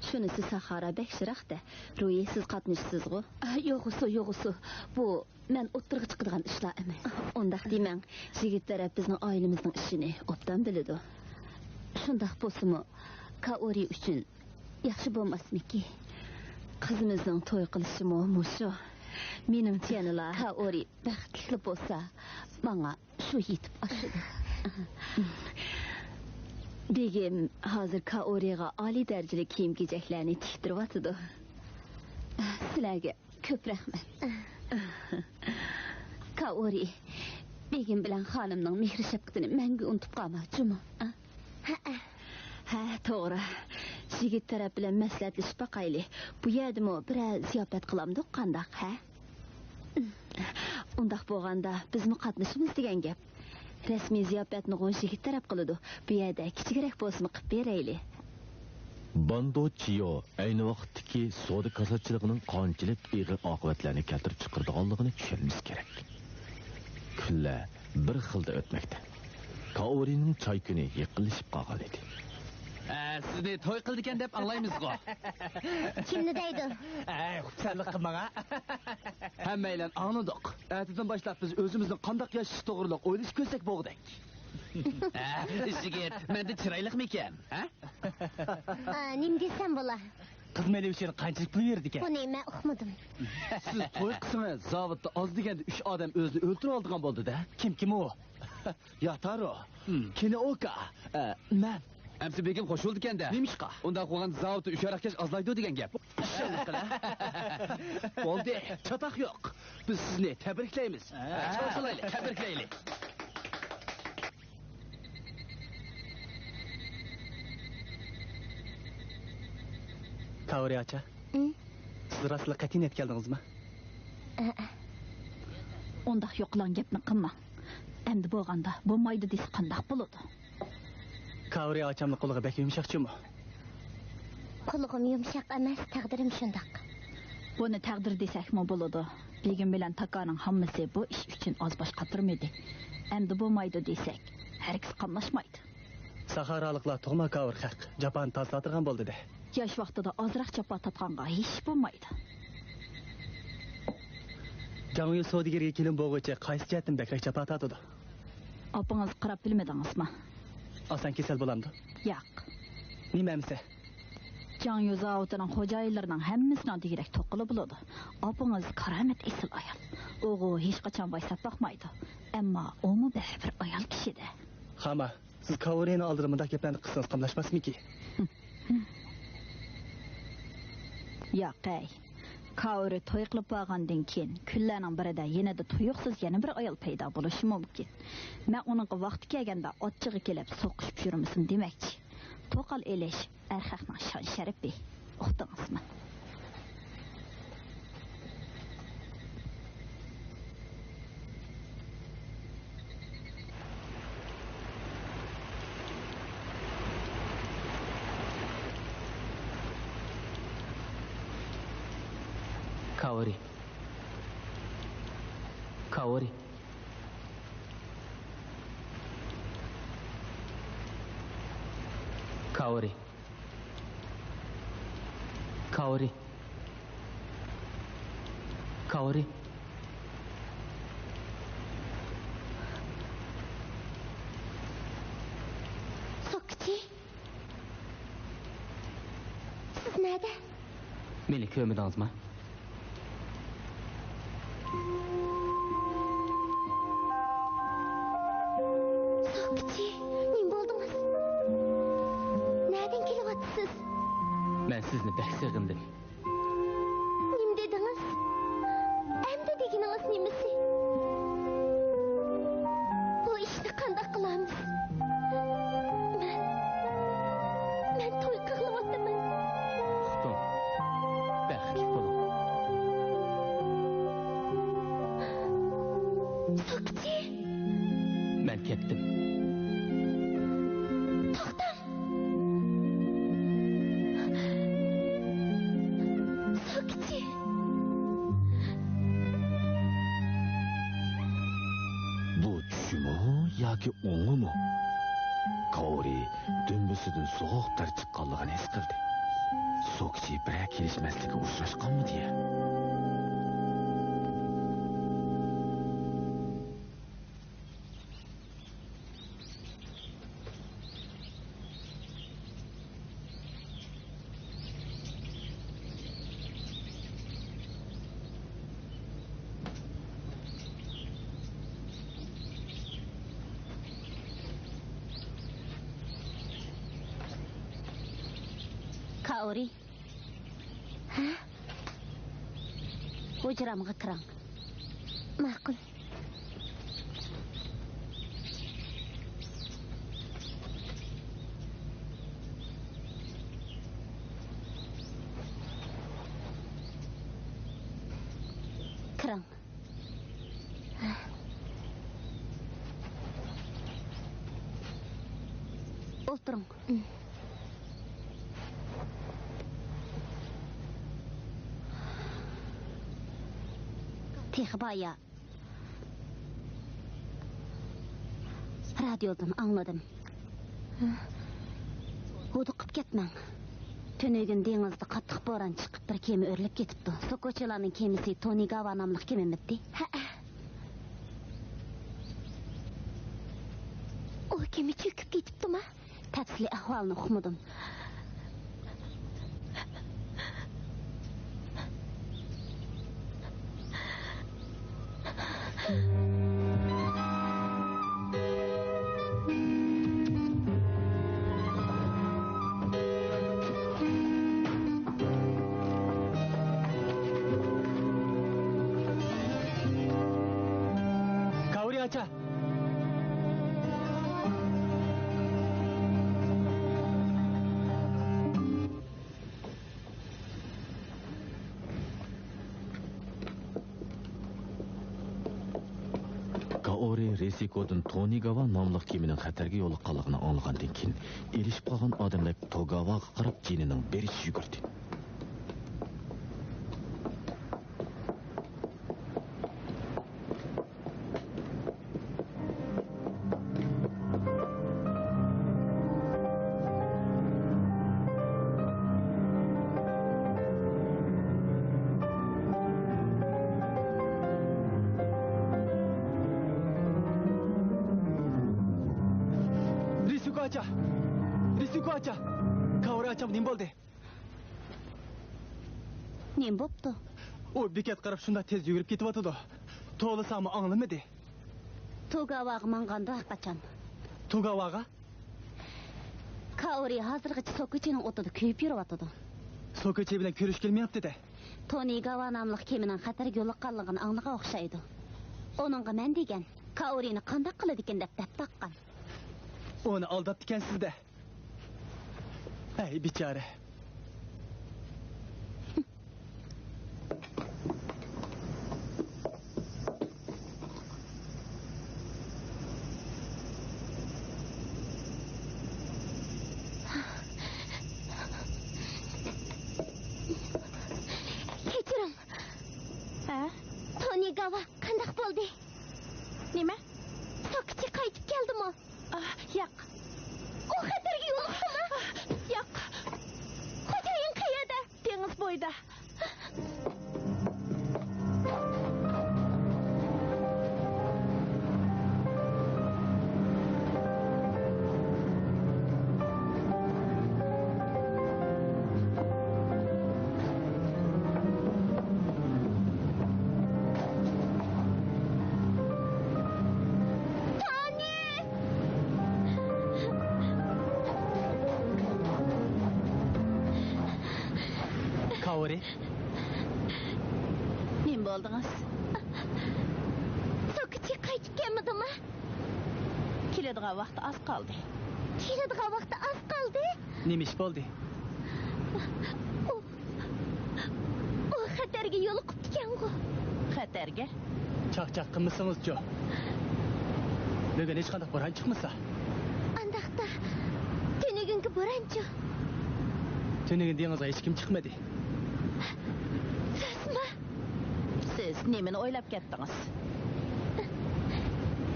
شۇنىسى ساخارا بەك يىراقتە. رويى، سىز قاتنىشىسىزغۇ؟ ئا، يوغۇسۇ، يوغۇسۇ. بۇ مەن ئوتتۇرىغا چىقىدىغان ئىشلار ئەمەس. ئۇنداق دېمەڭ. يىگىت تەرەپ بىزنىڭ ئائىلىمىزنىڭ ئىشىنى ئوبدان بىلىدۇ. شۇنداق بولسىمۇ، كائورى ئۈچۈن ياخشى بولماسمىكى؟ قىزىمىزنىڭ توي قىلىشىمۇ مۇشۇ. مېنىڭچە يەنىلا كائورى بەختلىكلا بولسا، ماڭا شۇ يېتىپ ئاشىدۇ. بېگىم ھازىر كائورىغا ئالىي دەرىجىلىك كىيىم-كېچەكلەرنى تىكتۈرۈۋاتىدۇ. سىلەرگە كۆپ رەھمەت. كائورى، بېگىم بىلەن خانىمنىڭ مېھرى-شەپقىتىنى مەڭگۈ ئۇنتۇپ قالما، جۇمۇ. ھەئە. ھە، توغرا. يىگىت تەرەپ بىلەن مەسلىھەتلىشىپ باقايلى. بۇ يەردىمۇ بىرەر زىياپەت قىلامدۇق، قانداق، ھە؟ ئۇنداق بولغاندا بىزمۇ قاتنىشىمىز دېگەن گەپ. رەسمىي زىياپەتنىغۇ يىگىت تەرەپ قىلىدۇ. بۇ يەردە كىچىكرەك بولسىمۇ قىلىپ بېرەيلى. باندو چىيو ئەينى ۋاقىتتىكى سودا كاساتچىلىقىنىڭ قانچىلىك ئېغىر ئاقىۋەتلەرنى كەلتۈرۈپ چىقىرىدىغانلىقىنى چۈشەنمىسى كېرەك. كۈنلەر بىر خىلدا ئۆتمەكتە. كائورىنىڭ چاي كۈنى يېقىنلىشىپ قالغان ئىدى. ئە، سىزنى توي قىلىدىكەن دەپ ئاڭلايمىزغۇ؟ كىمنى دەيدۇ؟ ئەي، خۇپسەنلىك قىلماڭ ھە. ھەممەيلەن ئاڭلىدۇق. ئەتىدىن باشلاپ بىز ئۆزىمىزنىڭ قانداق ياشىشى توغرىلىق ئويلىشىپ كۆرسەك بولغۇدەك. ئە، يىگىت، مەندىن چىرايلىقمىكەن، ھە؟ ئا، نېمە دېسەم بولا؟ قىز مېلى ئۈچۈن قانچىلىك پۇل بېرىدىكەن؟ بۇنى مەن ئۇقمىدىم. سىز توي قىلسىڭىز، زاۋۇتتا ئاز دېگەندە ئۈچ ئادەم ئۆزىنى ئۆلتۈرۈۋالىدىغان بولدى-دە. كىم، كىم ئۇ؟ ياتارو. ھىم. كىنوئوكا. ئە، مەن. ئەمسە بېگىم قوشۇلىدىكەن-دە. نېمىشقا؟ ئۇنداق بولغان زاۋۇتتا ئۈچ ھاراقكەش ئازلايدۇ دېگەن گەپ. بولدى، چاتاق يوق. بىز سىزنى تەبرىكلەيمىز. ھە، چاڭ سالايلى، تەبرىكلەيلى. كاۋرى ئاچا. ئى؟ سىز راستلا قەتئىي نىيەت كەلدىڭىزمۇ؟ ئە، ئە. ئۇنداق يوقىلاڭ گەپنى قىلماڭ. ئەمدى بولغاندا بولمايدۇ دېسە قانداق بولىدۇ؟ كاۋرى ئاچامنىڭ قۇلىقى بەك يۇمشاق جۇمۇ. قۇلىقىم يۇمشاق ئەمەس، تەقدىرىم شۇنداق. بۇنى تەقدىر دېسەكمۇ بولىدۇ. بېگىم بىلەن تاكانىڭ ھاممىسى بۇ ئىش ئۈچۈن ئاز باش قاتۇرمىدى. ئەمدى بولمايدۇ دېسەك، ھەرگىز قاملاشمايدۇ. ساھارالىقلار تۇغما كاۋۇر خەق، جاپانى تازىلاتىدىغان بولدى-دە. ياش ۋاقتىدا ئازراق جاپا تارتقانغا ھېچ بولمايدۇ. جاڭيۇ سودىگەرگە كېلىن بولغۇچە قايسى جەھەتتىن بەكرەك جاپا تارتىدۇ؟ ئاپىڭىزغا قاراپ بىلمىدىڭىزمۇ؟ ئاسان كېسەل بولامدۇ؟ ياق. نېمە ئەمىسە؟ جاڭيۇ زاۋۇتىنىڭ خوجايىنلىرىنىڭ ھەممىسىنىڭ دېگۈدەك توققىلى بولىدۇ. ئاپىڭىز كارامەت ئېسىل ئايال. ئۇغۇ ھېچقاچان ۋايساپ باقمايدۇ. ئەمما ئۇمۇ بەرىبىر ئايال كىشى-دە. خاما، سىز كاۋرىنىڭ ئالدىدا مۇنداق گەپلەرنى قىلسىڭىز قاملاشماسمىكى؟ ياق ھەي. كاۋرى توي قىلىپ بارغاندىن كېيىن، كۈنلەرنىڭ بىرىدە يېنىدا تۇيۇقسىز يەنە بىر ئايال پەيدا بولۇشى مۇمكىن. مەن ئۇنىڭغا ۋاقتى كەلگەندە ئاچچىقى كېلىپ سوقۇشۇپ يۈرمىسۇن دېمەكچى. توقال ئېلىش ئەرخەقنىڭ شان-شەرىپى. ئۇقتىڭىزمۇ؟ كاۋرى. كاۋرى. كاۋرى. كاۋرى. كاۋرى. سوككىچى. سىز نەدە؟ مېنى كۆرمىدىڭىزما؟ سوككىچى، نېمە بولدىڭىز؟ نەدىن كېلىۋاتىسىز؟ مەن سىزنى بەك سېغىندىم. نېمە دېدىڭىز؟ ئەمدى دېگىنىڭىز نېمىسى؟ بۇ ئىشنى قانداق قىلاي؟ ئوڭىمۇ؟ كائورى دۈمبىسىدىن سوغۇق تەر چىققانلىقىنى ھېس قىلدى. سوكىچى بىرەر كېلىشمەسلىككە ئۇچراشقانمىدى يا؟ كائورى. ھە؟ ھۇجرامغا كىرىڭ. ماقۇل. كىرىڭ. ئولتۇرۇڭ. تېخى بايا رادىيودىن ئاڭلىدىم. ھودۇقۇپ كەتمەڭ. تۈنۈگۈن دېڭىزدا قاتتىق بوران چىقىپ، بىر كېمە ئۆرۈلۈپ كېتىپتۇ. سوكوچىلارنىڭ كېمىسى تونىگاۋا ناملىق كېمىمىدى؟ ھەئە. ئۇ كېمە چۆكۈپ كېتىپتۇما؟ تەپسىلىي ئەھۋالىنى ئۇقمىدىم. كاۋرى ئاچا! كائورى رىسىكودىن تونىگاۋا ناملىق كېمىنىڭ خەتەرگە يولۇققانلىقىنى ئاڭلىغاندىن كېيىن، ئېلىشىپ قالغان ئادەملەر توگاۋاغا قاراپ جېنىنىڭ بېرىچە يۈگۈردى. رىسۇكو ئاچا! رىسۇكو ئاچا! كاۋرى ئاچام نېمە بولدى؟ نېمە بوپتۇ؟ ئۇ بېكەت قاراپ شۇنداق تېز يۈگۈرۈپ كېتىۋاتىدۇ. توۋلىساممۇ ئاڭلىمىدى. توگاۋاغا ماڭغاندۇ ھەرقاچان. توگاۋاغا؟ كائورى ھازىرغىچە سوكۇچىنىڭ ئوتىدا كۆيۈپ يۈرۈۋاتىدۇ. سوكۇچى بىلەن كۆرۈشكىلى مېڭىپتۇ-دە. تونىگاۋا ناملىق كېمىنىڭ خەتەرگە يولۇققانلىقىنى ئاڭلىغان ئوخشايدۇ. ئۇنىڭغا مەن دېگەن، كائورىنى قانداق قىلىدىكىن دەپ دەپ باققان. ئۇنى ئالداپتىكەنسىز-دە. ھەي، بىچارە. كەچۈرۈڭ. ھە؟ تونىگاۋا قانداق بولدى؟ نېمە؟ سوكىچى قايتىپ كەلدىمۇ؟ ئاھ، ياق. ئۇ خەتەرگە يولۇقتىمۇ؟ ئاھ، ياق. خوجايىن قەيەردە؟ دېڭىز بويىدا. تونى! كاۋرى. نېمە بولدىڭىز؟ سوكىچى قايتىپ كەلمىدىمۇ؟ كېلىدىغان ۋاقتى ئاز قالدى. كېلىدىغان ۋاقتى ئاز قالدى؟ نېمە ئىش بولدى؟ ئۇ، ئۇ خەتەرگە يولۇقۇپتىكەنغۇ. خەتەرگە؟ چاقچاق قىلمىسىڭىزچۇ؟ بۈگۈن ھېچقانداق بوران چىقمىسا. ئانداقتا، تۈنۈگۈنكى بورانچۇ؟ تۈنۈگۈن دېڭىزغا ھېچكىم چىقمىدى. راستمۇ؟ سىز نېمىنى ئويلاپ كەتتىڭىز؟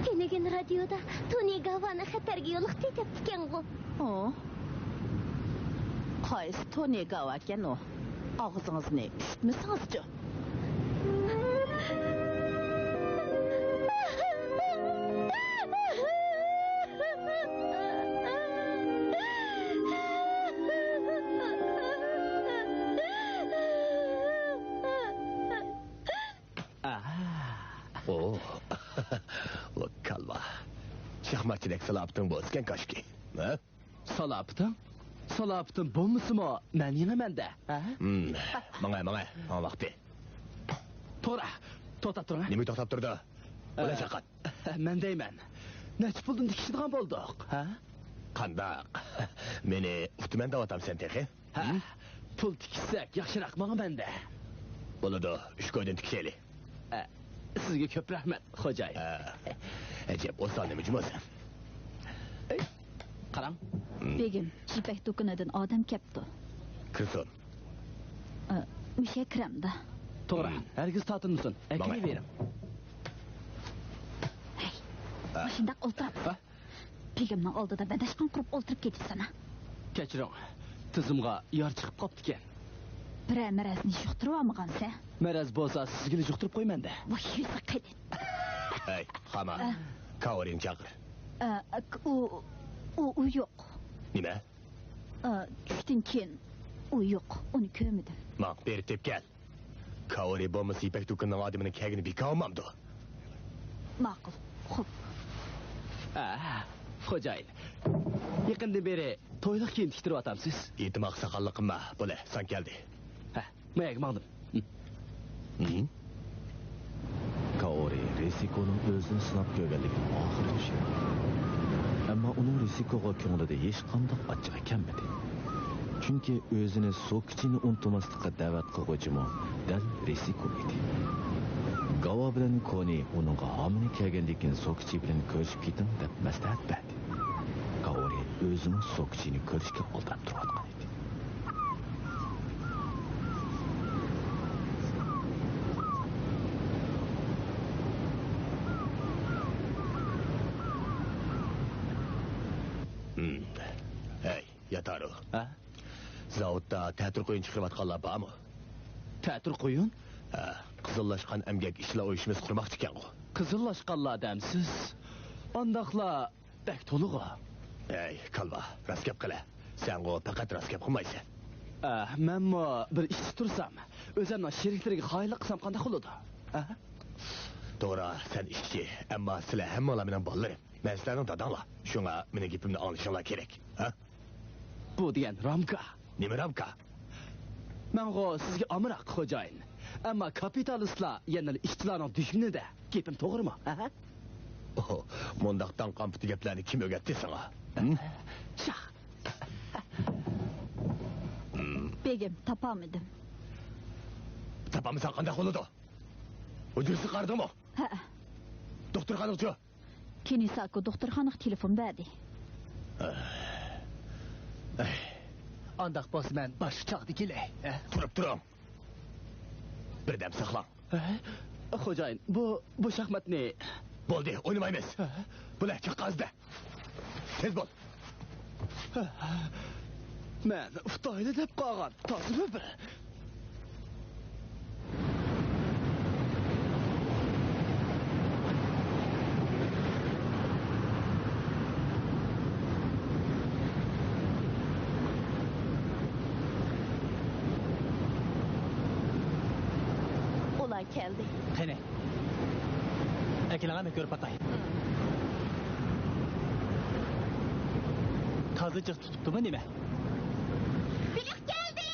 تۈنۈگۈن رادىيودا تونىگاۋانى خەتەرگە يولۇقتى دەپتىكەنغۇ. ئۇ؟ قايسى تونىگاۋاكەن ئۇ؟ ئاغزىڭىزنى ئۈشۈتمىسىڭىزچۇ؟ ئاھ. ئو، ۋا كالۋا. شاھماتچىدەك سالاپىتىڭ بولسىكەن كاشكى. ھە؟ سالاپىتىڭ؟ سالاپىتىم بولمىسىمۇ، مەن يېڭىمەن-دە. ھە؟ ھىم، ماڭە، ماڭە، ماڭا ۋاقتى. توغرا، توختاپ تۇرۇڭ. نېمە توختاپ تۇرىدۇ؟ بۇلار ئە، چاقات. مەن دەيمەن، نەچچە پۇلدىن تىكىشىدىغان بولدۇق، ھە؟ قانداق؟ مېنى ئۇتىمەن دەۋاتامسەن تېخى؟ ھە، ھىم؟ پۇل تىكىشسەك ياخشىراق ماڭىمەن-دە. بولىدۇ، ئۈچ كويدىن تىكىشەيلى. ئە، سىزگە كۆپ رەھمەت، خوجايىن. ئە، ئەجەب، ئوسال نېمە جۇمۇ سەن؟ ئەي، قاراڭ. ھىم. بېگىم، يىپەك دۇكىنىدىن ئادەم كەپتۇ. كىرسۇن. ئە، مۇشۇ كىرەمدۇ؟ توغرا، ھىم. ھەرگىز تارتىنمىسۇن. ماڭا. ئەكىرىۋېرىڭ. ھەي، ھە. مۇشۇنداق ئولتۇرۇپ. ھە؟ بېگىمنىڭ ئالدىدا بەدەشقان قۇرۇپ ئولتۇرۇپ كېتىسەن ھە. كەچۈرۈڭ، تىزىمغا يارا چىقىپ قاپتىكەن. بىرەر مەرەزنى يۇقتۇرۇۋالمىغانسەن؟ مەرەز بولسا سىزگىلا يۇقتۇرۇپ قويىمەن-دە. ۋاي، يۈزى قېلىن. ھەي، خاما، ئە. كاۋرىنى چاقىر. ئە، ئۇ، ئۇ، ئۇ يوق. نېمە؟ ئە، چۈشتىن كېيىن ئۇ يوق، ئۇنى كۆرمىدىم. ماڭ، بېرىپ تېپىپ كەل. كاۋرى بولمىسا يىپەك دۇكىنىنىڭ ئادىمىنىڭ كەلگىنى بىكار بولمامدۇ؟ ماقۇل، خوپ. ئە، خوجايىن، يېقىندىن بېرى تويلۇق كىيىم تىكتۈرۈۋاتامسىز؟ ئېيتماق ساقاللىقىم ما، بولە، سان كەلدى. ھە، ماياگە ماڭدىم. ھىم. ھىم؟ كاۋرى رىسىكونىڭ ئۆزىنى سىناپ كۆرگەنلىكىنى ئاخىرى چۈشەندى. ئەمما ئۇنىڭ رىسىكوغا كۆڭلىدە ھېچقانداق ئاچچىقى كەلمىدى. چۈنكى ئۆزىنى سوكىچىنى ئۇنتۇماسلىققا دەۋەت قىلغۇچىمۇ دەل رىسىكو ئىدى. گاۋا بىلەن كونى ئۇنىڭغا ھامىنى كەلگەندىن كېيىن سوكىچى بىلەن كۆرۈشۈپ كېتىڭ دەپ مەسلىھەت بەردى. كاۋرى ئۆزىمۇ سوكىچىنى كۆرۈشكە ئالدىراپ تۇرۇۋاتقان ئىدى. ھىم. ھەي، ياتارۇ. ھە؟ زاۋۇتتا تەتۈر قويۇن چىقىرىۋاتقانلار بارمۇ؟ تەتۈر قويۇن؟ ھە، قىزىللاشقان ئەمگەك ئىشچىلار ئۇيۇشمىسى قۇرماقچىكەنغۇ. قىزىللاشقانلار دەمسىز؟ ئانداقلار بەك تولىغۇ. ئەي، كالۋا، راست گەپ قىلە. سەنغۇ پەقەت راست گەپ قىلمايسەن. ئە، مەنمۇ بىر ئىشتا تۇرسام، ئۆزۈمنىڭ شېرىكلىرىگە خائىنلىق قىلسام قانداق بولىدۇ؟ ھە؟ توغرا، سەن ئىشچى، ئەمما سىلەر ھەممىڭلار مېنىڭ بالىلىرىم. مەن سىلەرنىڭ داداڭلار. شۇڭا مېنىڭ گېپىمنى ئاڭلىشىڭلار كېرەك. ھە؟ بۇ دېگەن رامكا. نېمە رامكا؟ مەنغۇ سىزگە ئامراق، خوجايىن. ئەمما كاپىتالىستلار يەنىلا ئىشچىلارنىڭ دۈشمىنى-دە. گېپىم توغرىمۇ؟ ھە؟ ئوھو، مۇنداق داڭقان پۇتى گەپلەرنى كىم ئۆگەتتى ساڭا؟ ھىم؟ شاھ. ھىم. بېگىم، تاپالمىدىم. تاپالمىساڭ قانداق بولىدۇ؟ ھۇجرىسىغا قارىدىڭمۇ؟ ھەئە. دوختۇرخانىغىچۇ؟ كېنىساكو دوختۇرخانىغا تېلېفون بەردى. ئانداق بولسا مەن باشقا چاغدا كېلەي. تۇرۇپ تۇرۇڭ. بىردەم ساقلاڭ. خوجايىن، بۇ، بۇ شاھماتنى. بولدى، ئوينىمايمىز. بۇلار چىققان ئىزدە. تېز بول. مەن ئۇتايلى دەپ قالغان تازىمۇ بىر. ئۇلار كەلدى. قېنى، ئەكېلىڭە، مەن كۆرۈپ باقاي. تازا جىق تۇتۇپتۇمۇ نېمە؟ بېلىق كەلدى!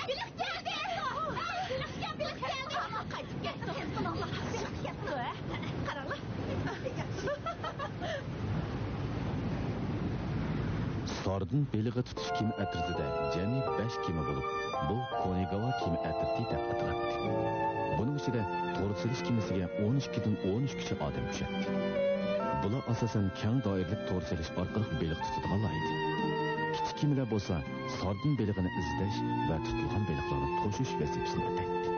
بېلىق كەلدى! بېلىق كەلدى! بېلىق كەلدى! قايتىپ كەپتۇ. بېلىق كەپتۇ. قاراڭلار. ساردىن بېلىقى تۇتۇش كېمە ئەترىتىدە جەمئىي بەش كېمە بولۇپ، بۇ كونىگاۋا كېمە ئەترىتى دەپ ئاتىلاتتى. بۇنىڭ ئىچىدە تور سېلىش كېمىسىگە ئون ئىككىدىن ئون ئۈچكىچە ئادەم چۈشەتتى. بۇلار ئاساسەن كەڭ دائىرىلىك تور سېلىش ئارقىلىق بېلىق تۇتىدىغانلار ئىدى. كىچىك كېمىلەر بولسا ساردىن بېلىقىنى ئىزدەش ۋە تۇتۇلغان بېلىقلارنى توشۇش ۋەزىپىسىنى ئۆتەيتتى.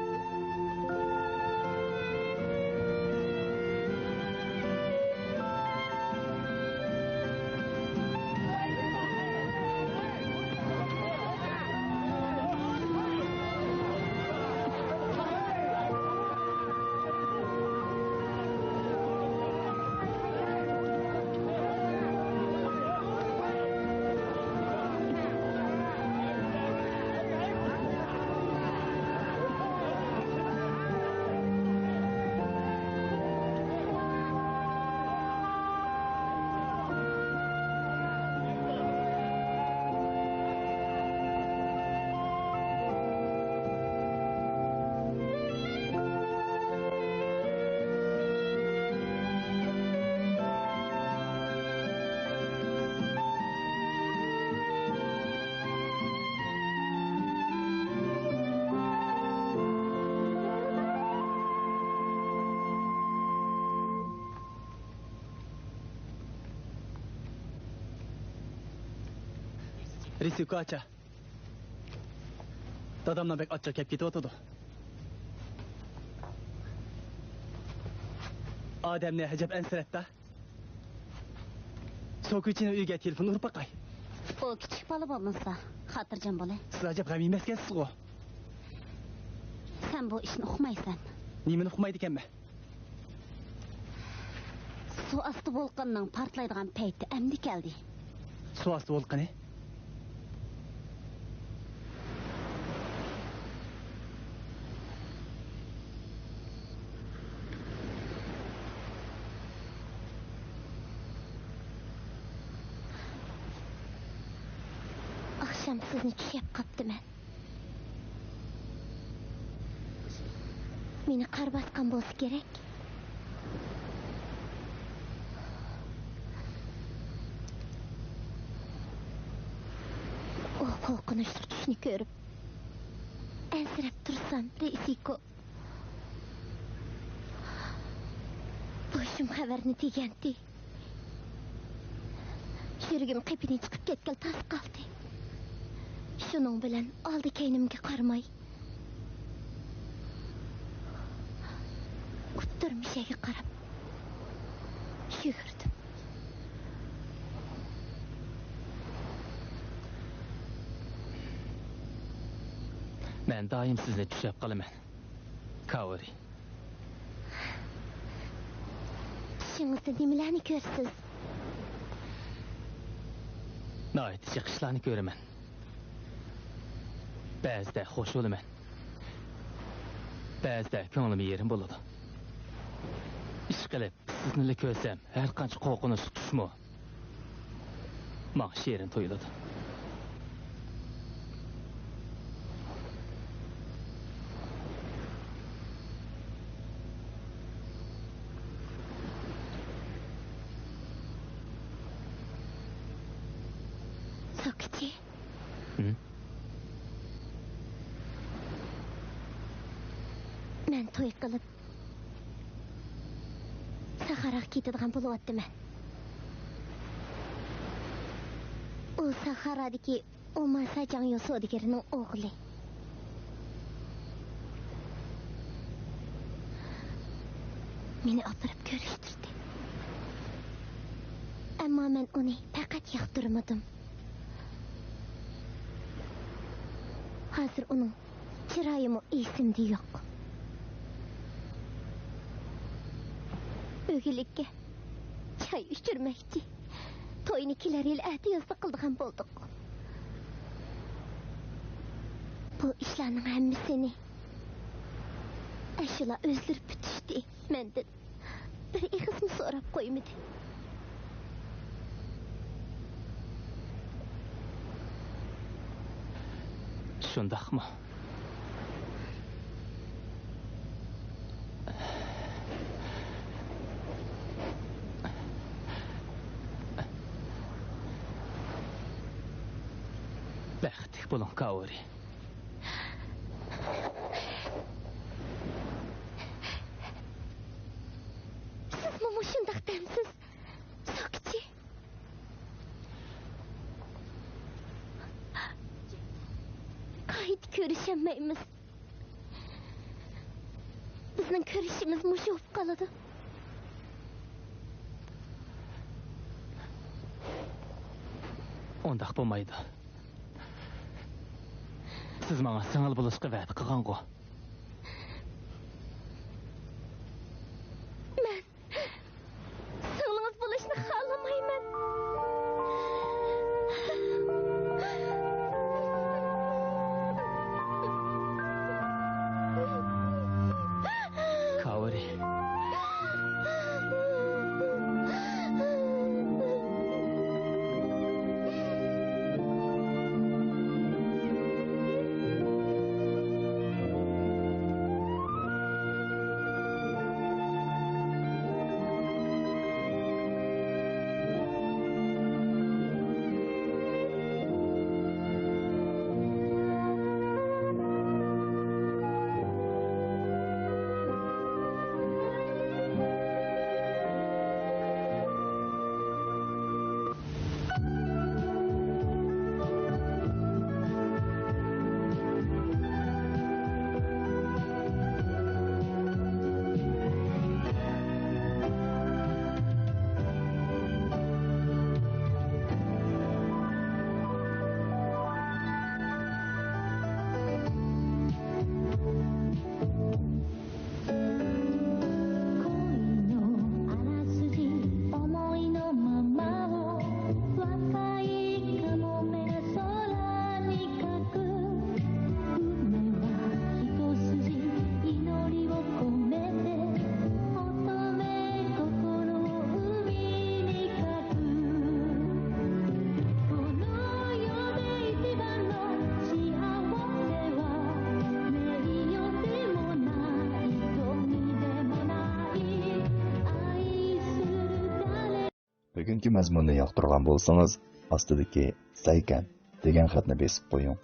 رىسىكو ئاچا. داداملا بەك ئاچچىق كەپ كېتىۋاتىدۇ. ئادەمنى ئەجەب ئەنسىرەتتە. سوكۇچىنىڭ ئۆيىگە تېلېفون ئۇرۇپ باقاي. ئۇ كىچىك بالا بولمىسا، خاتىرجەم بولە. سىز ئەجەب غەم يېمەسكەنسىزغۇ؟ سەن بۇ ئىشنى ئۇقمايسەن. نېمىنى ئۇقمايدىكەنمەن؟ سۇ ئاستى ۋولقانىنىڭ پارتلايدىغان پەيتى ئەمدى كەلدى. سۇ ئاستى ۋولقىنى؟ ئاخشام سىزنى چۈشەپ قاپتىمەن. مېنى قار باسقان بولسا كېرەك. ئۇ قورقۇنچلۇق چۈشنى كۆرۈپ، ئەنسىرەپ تۇرسام، رىسىكو بوشۇم خەۋەرنى دېگەنتى. يۈرىكىم قېپىدىن چىقىپ كەتكىلى تاس قالدى. شۇنىڭ بىلەن ئالدى كەينىمگە قارىماي، ئۇتتۇرا مۈشەگە قاراپ يۈگۈردۈم. مەن دائىم سىزنى چۈشەپ قالىمەن، كاۋىرى. چىشىڭىزدا نېمىلەرنى كۆرىسىز؟ ناھايىتى جىق ئىشلارنى كۆرىمەن. بەزىدە خوش بولىمەن. بەزىدە كۆڭلۈم يېرىم بولىدۇ. ئىشقىلىپ، سىزنىلا كۆرسەم، ھەر قانچە قورقۇنچلۇق چۈشمۇ ماڭا شېرىن تۇيۇلىدۇ. ساكىتى. ھىم؟ مەن توي قىلىپ، ساھاراغا كېتىدىغان بولۇۋاتىمەن. ئۇ ساھارادىكى ئوماسا جاڭيو سودىگىرىنىڭ ئوغلى. مېنى ئاپىرىپ كۆرۈشتۈردى. ئەمما مەن ئۇنى پەقەت ياقتۇرمىدىم. ھازىر ئۇنىڭ چىرايىمۇ ئېسىمدە يوق. ئۆگۈنلۈككە چاي ئىچۈرمەكچى. توينى كېلەر يىل ئەتىيازدا قىلىدىغان بولدۇق. بۇ ئىشلارنىڭ ھەممىسىنى ئاشۇلار ئۆزلىرى پۈتۈشتى. مەندىن بىر ئېغىزمۇ سوراپ قويمىدى. شۇنداقمۇ؟ بەختلىك بولۇڭ، كاۋىرى. سىزمۇ مۇشۇنداق دەمسىز، سوكىچى؟ قايتا كۆرۈشەلمەيمىز. بىزنىڭ كۆرۈشۈشىمىز مۇشۇ بولۇپ قالىدۇ. ئۇنداق بولمايدۇ. سىز ماڭا سىڭىل بولۇشقا ۋەدە قىلغانغۇ؟ مەن سىڭلىڭىز بولۇشنى خالىمايمەن. كاۋىرى. بۈگۈنكى مەزمۇننى ياقتۇرغان بولسىڭىز، ئاستىدىكى سەيكەن دېگەن خەتنى بېسىپ قويۇڭ.